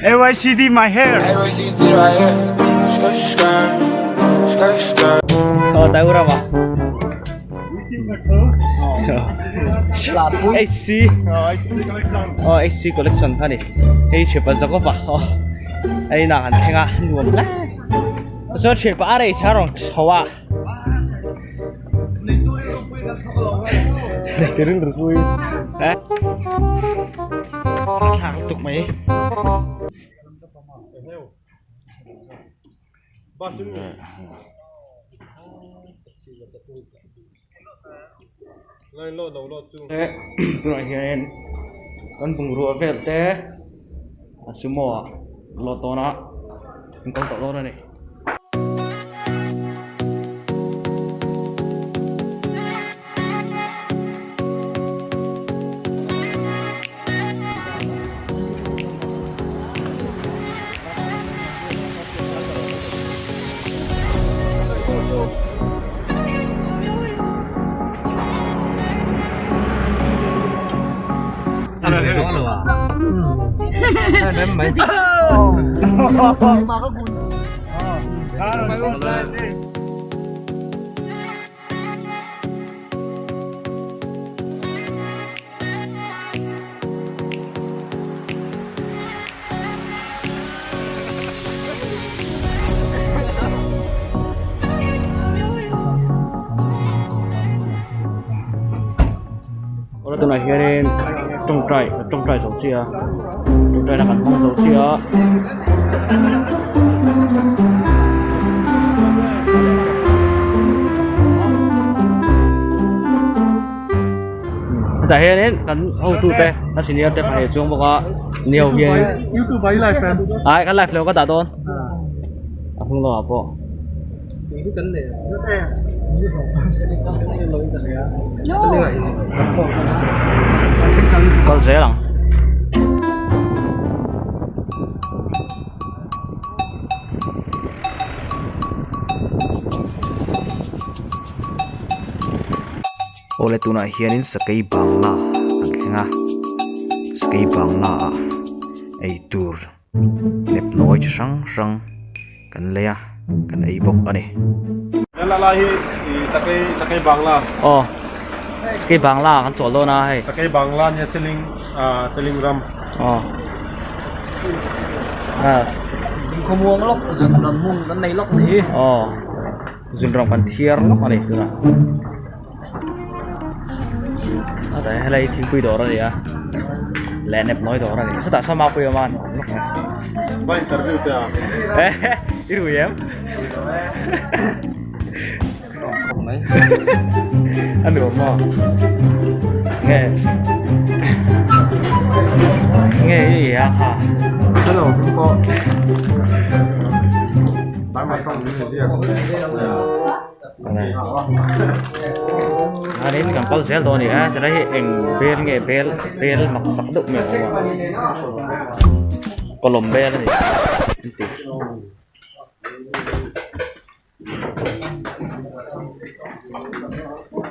AYCD my hair. HC oh HC collection kha ni hei thipa Jacob a aw hei inah kan thleng a nuam hle chuan thipa a rei chhar rawn chho a nei rilru pui eh thlak lutuk mai. Tunah hianin kan bungrua vel te a sumo ah load dawn a an kal tawh dawn a ni. Awle tunah hianin tawngtai tawngtai zo chiah a tawngtaina kan hmang zo chiah a. Hetah hianin kan hotute a senior te pahnih chuang bawk a ni ho hian youtube ah i live em ai ka live lo ka dah dawn a hnung lamah pawh kal zel ang. Awle tunah hianin sakei bangla kan thleng a sakei bangla ah eitur nepnawi chi hrang hrang kan lei a kan ei bawk a ni. Helai hi sakei sakei bangla. Aw sakei bangla kan chawl dawn a hei. Sakei bangla nia seling ah seling ram. Aw ah. Khawmuang lawk zun rawn hmun kan nei lawk ni. Aw. Zun rawng kan thiar lawk a ni tunah a tah hian helai hi thingpui dawr a ni a leh nepnawi dawr a ni chutah sawn mapui awm a an awm lawk mai va interview teh a eh i rui em a nuam maw nge nge i a kha hello pawh Anin kan kal zel dawn a ni a tilai hi eng bel nge bel bel mak sak deuh mai a awm a kawlawm bel a ni an ti.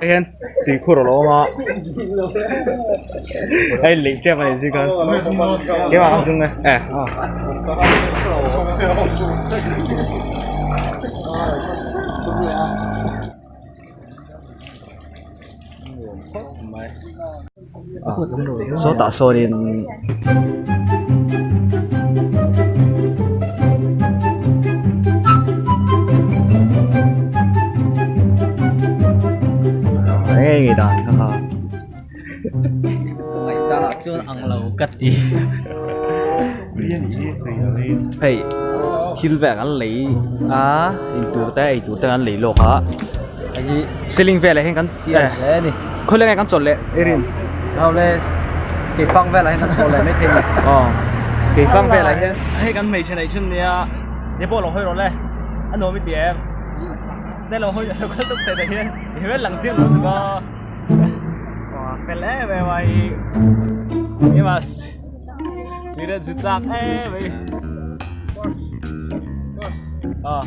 Hian tuikhur a lo awm a hei lei tep a ni zing khan keimah ang zung e eh aw sawtah sawnin. Eng nge dan kha kha chuan ang lo ka ti hei thil vel an lei a in tur te ei tur te an lei lawk a ceiling velah hian kan siam hle a ni khawilai nge kan chawlh leh Erin hau le keifang velah hian kan chawlh leh maithei a ni aw keifang velah hian hei kan hmeichhe neih chhun nia ni pawh lo hawi rawh le a nuam i ti em te lo hawi lo kal tuk thei tah hian i hmel lang chiang lo tuk a. fel em em a i ema cigarette zu chak em mai aw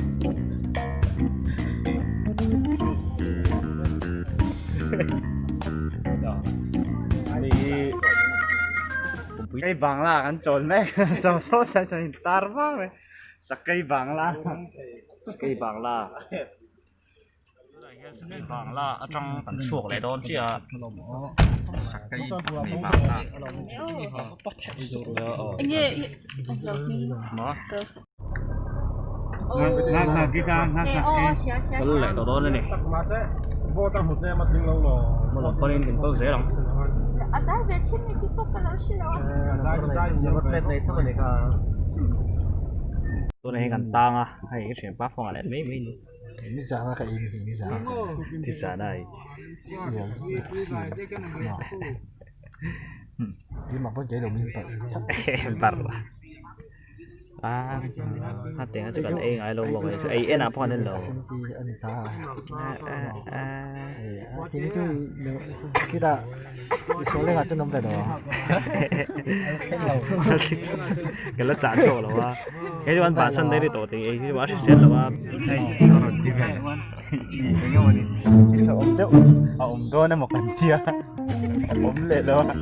Sakei bangla kan chawl mek saw saw tlai sawn in tar vak mai sakei bangla sakei bangla tunah hian sakei bangla atang kan chhuak leh dawn chiah a sakei bangla kal leh tawh dawn a ni hma lam panin kan kal zel ang. Tunah hian kan tang a hei ka thianpa phone ah leh mai mai a ni. Nizan a ei. A a tengah chu kan ei ngai lo bawk a ei enah pawh an en lo ka la chah chhuak lo a hei chu an bansan daih ri tawh tih ei hi chu a hrisel lo a. A awm dawn emaw kan tia a awm leh lo a.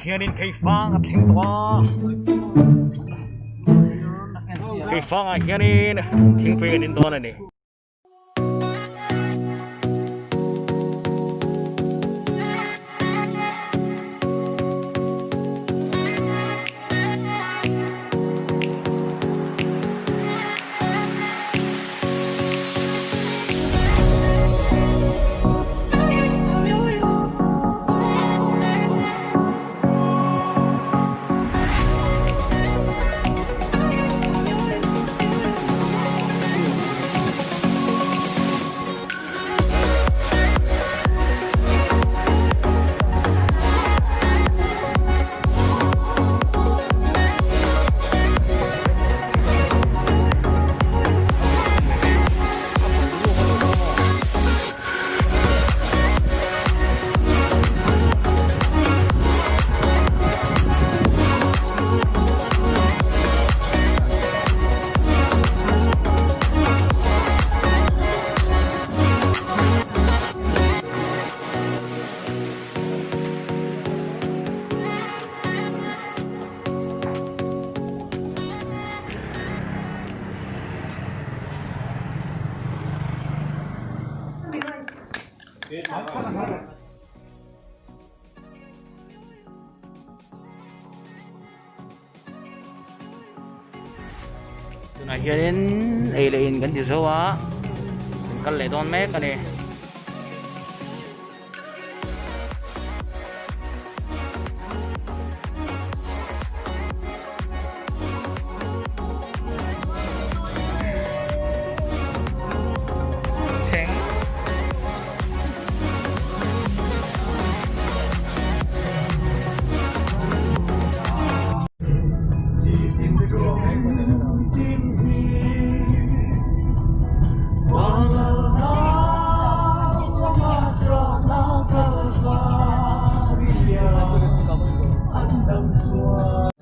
Hianin keifang a thleng tawh a keifangah hianin thingpui kan in dawn a ni. Tunah hianin ei leh in kan ti zo a kan kal leh dawn mek a ni. Cheng.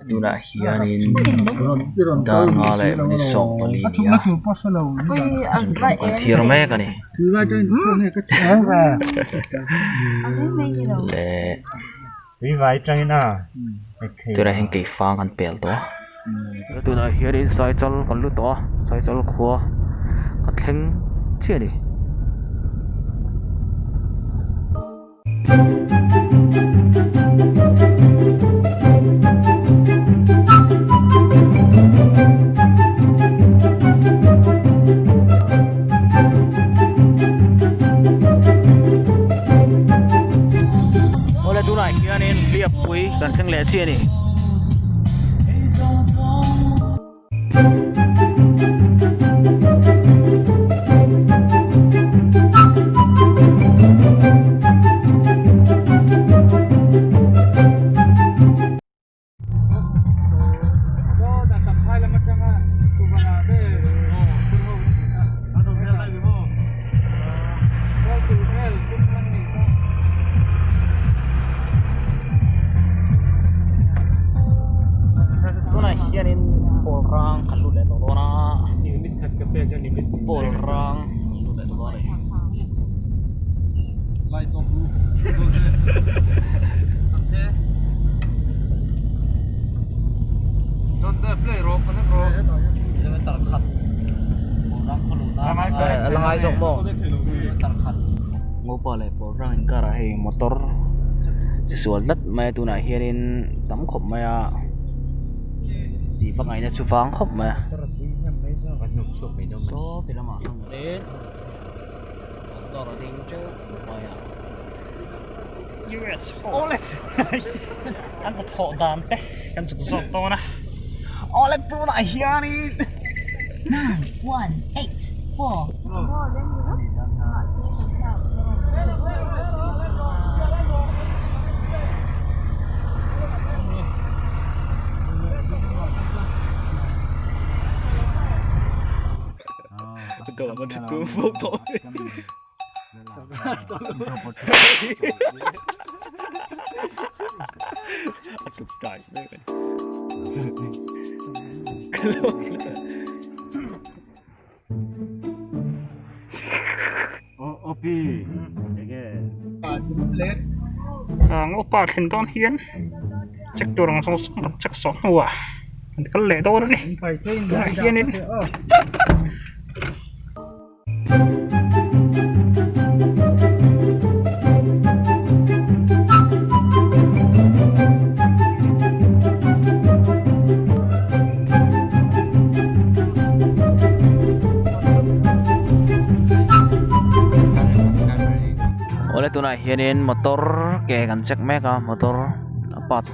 Tunah hianin dar nga leh minute 14 a ni a zunram kan thiar mek a ni leh tunah hian keifang an pel tawh a tunah hianin saichal kan lut tawh a saichal khua kan thleng chiah a ni. Awle tunah hianin hliappui kan thleng leh chiah a ni. Tunah hianin pawl rang kan lut leh tawh dawn a pawl rang kan lut leh tawh dawn a ni. A la ngai zawk maw? Ngopa leh Pawlrang inkarah hei motor chi sual tlat mai a tunah hianin tam khawp mai a tih vak ngaihna chu vang khawp mai a saw ti lamah sawn motor a ding teuh mai a US ho an hnathawh dan te kan zuk zawk dawn a awle tunah hianin Nine one eight four. Ngopa thlen dawn hian check tur ang zawng zawng tak check zawh hnuah an kal leh dawn a ni tunah hianin. Awle tunah hianin motor ke kan check mek a motor a part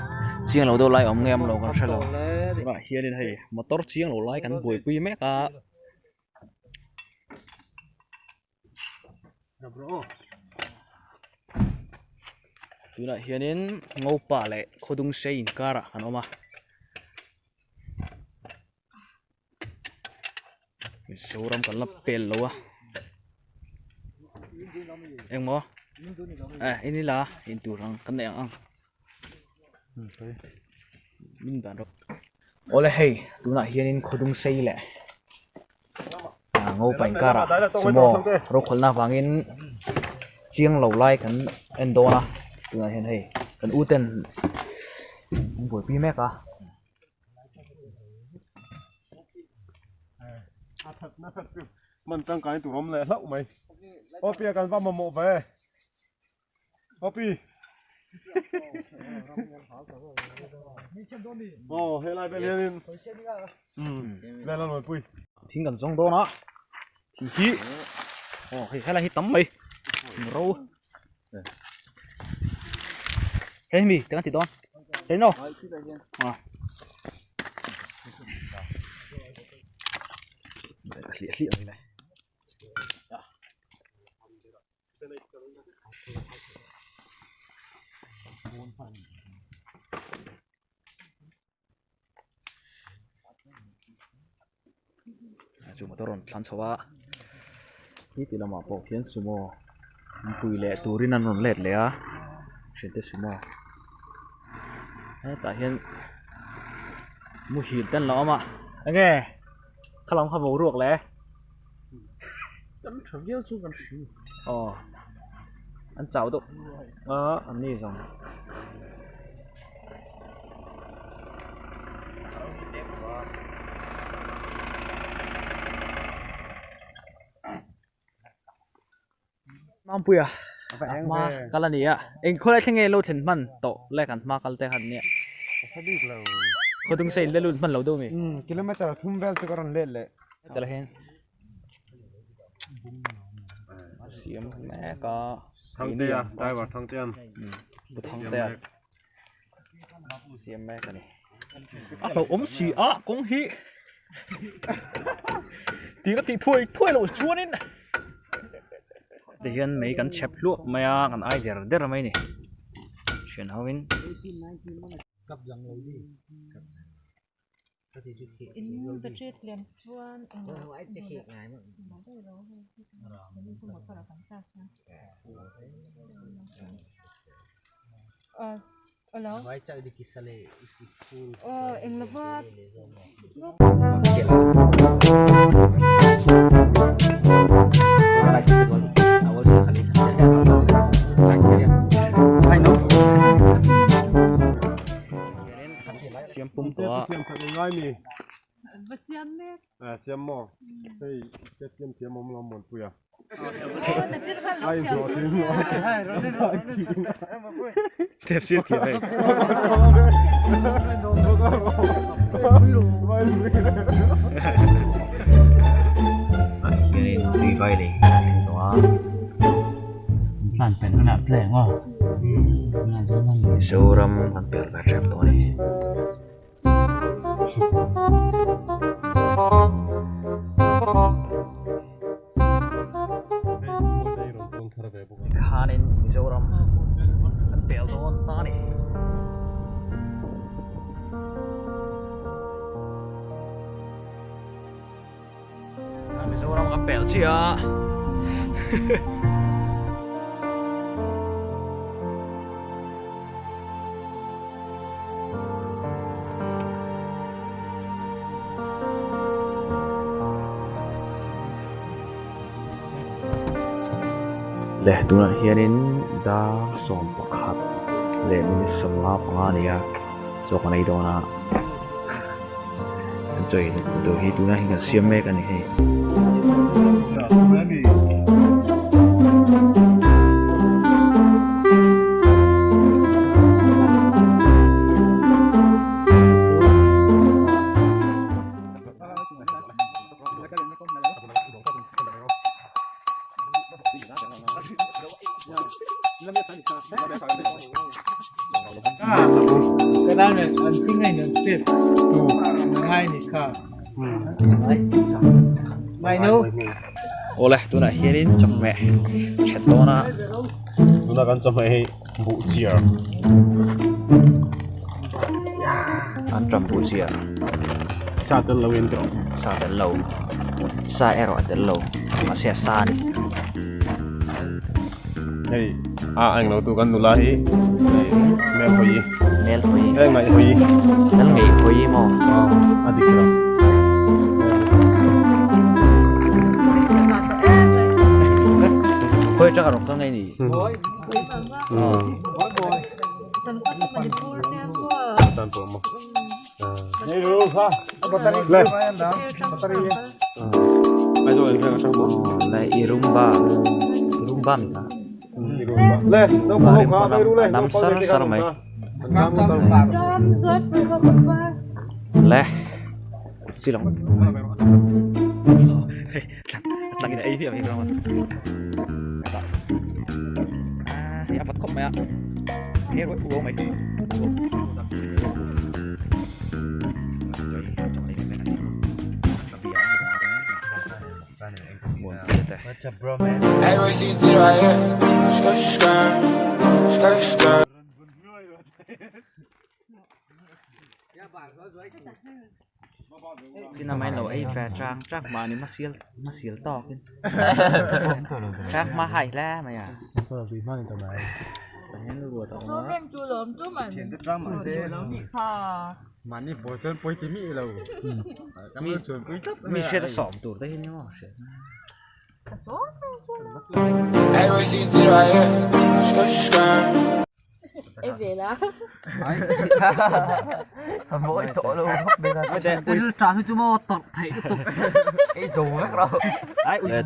chiang lo deuh lai a awm nge awm lo kan hre lo tunah hianin hei motor chiang lo lai kan buaipui mek a. Tunah hianin Ngopa leh Khawdungsei inkarah kan awm a. Mizoram kan la pel lo a. Engmaw? Eh in ila in tur ang kan neih ang ang. Min dan rawh. Awle hei tunah hianin Khawdungsei leh Ngopa inkarah sumo rokhawlhna avangin chiang lo lai kan en dawn a tunah hian hei kan u ten an buaipui mek a. Man tangkai tur awm leh hlauh mai. Aw pia kan va mamawh ve. Opi. Oh, he lai vel hianin. Vel an pui. Thing kan zawng dawn a. Thing hi. Oh, hei helai hi tam mai. Thing ro. Hei mi, kan ti dawn. Hei no. Ah. Hliah hliah mai lai. Chu motor rawn thlan chho a khi ti lamah pawh khian sumo pui leh turin an rawn let leh a thiante sumo hetah hian muhil te an lo awm a enge khalam kha boruak leh. Kan tha viau chu kan hria. Aw an chau deuh a an ni zawng. Mampuia hma kal a ni a eng khawlai thleng nge lo thlen hman tawh le kan hma kal te khan nia khawdung se in la lut hman lo deuh mi kilometer thum vel chu ka rawn let leh hetah hian siam mek a. Thangtea, driver Thangtea'n Pu Thangtea siam mek a ni. A hlauhawm si a kawng hi tih ka tih thuai thuai loh chuanin Tihian mei kan chhep hluah mai a kan ai der der mai a ni thian ho in. Siam pum tawh a. Siam that ngai mi. Va siam mek. A siam maw? Hei chef siam thiam awm lo Muanpuia. Chef siam thiam hei. Ah hianin tui vai lei a thleng tawh a. Tlan pen hunah play ang aw. Mizoram kan pel ve tep tawh a ni. Tikhanin Mizoram kan pel dawn ta a ni. Mizoram kan pel chiah a. Le tunah hianin dar 11 leh minute 55 a ni a chaw kan ei dawn a. An chaw ei tur hi tunah hian kan siam mek a ni hei. Awle tunah hianin chawhmeh that dawn a. Tuna kan chawhmeh hi buh chiar. An ṭam buh chiar. Sa tel lo in tawh. Sa tel lo. Sa erawh a tel lo. Mahse a sa a ni. Hei a englo tu kan nula hi mel hawi. Mel hawi. Mel ngaih hawi. Mel ngaih hawi maw? A dik lo. Khawi atanga rawng kal nge ni? Le irumba irumba mi kha nam sar sar mai le silong tlang in a ei hmiah mai hei a vat khawp mai a he ruai uau mai Tin amah in lo ei ve chang chang mahni hmasial hmasial tawkin chang hma hai hle mai a mi hriat a sawm tur te hi ni maw hriat.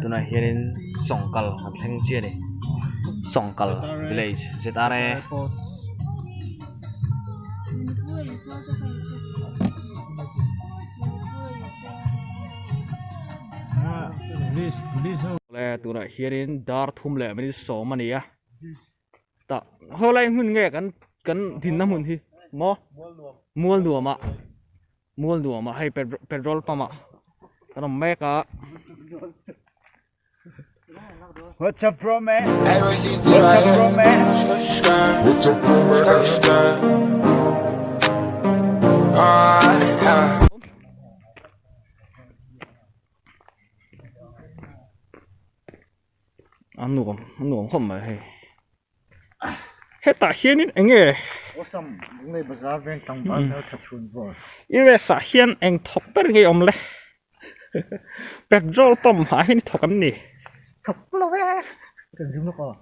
Tunah hianin Sawngkal an thleng chiah a ni Sawngkal village ZRA. Tunah hianin dar thum leh minute sawm a ni a. Tah haw lai hmun nge kan kan dinna hmun hi maw mual nuam ah mual nuam ah hei petrol pump ah kan awm mek a. What's up bro man? What's up bro man? A nuam a nuam khawp mai hei hetah hianin eng nge Awesome Lunglei bazar veng tlangval hmeltha chhun vawr. US ah hian eng thawk ber nge awm le petrol pump ah hian i thawk em ni? Thawk lo e kan zoom lawk aw.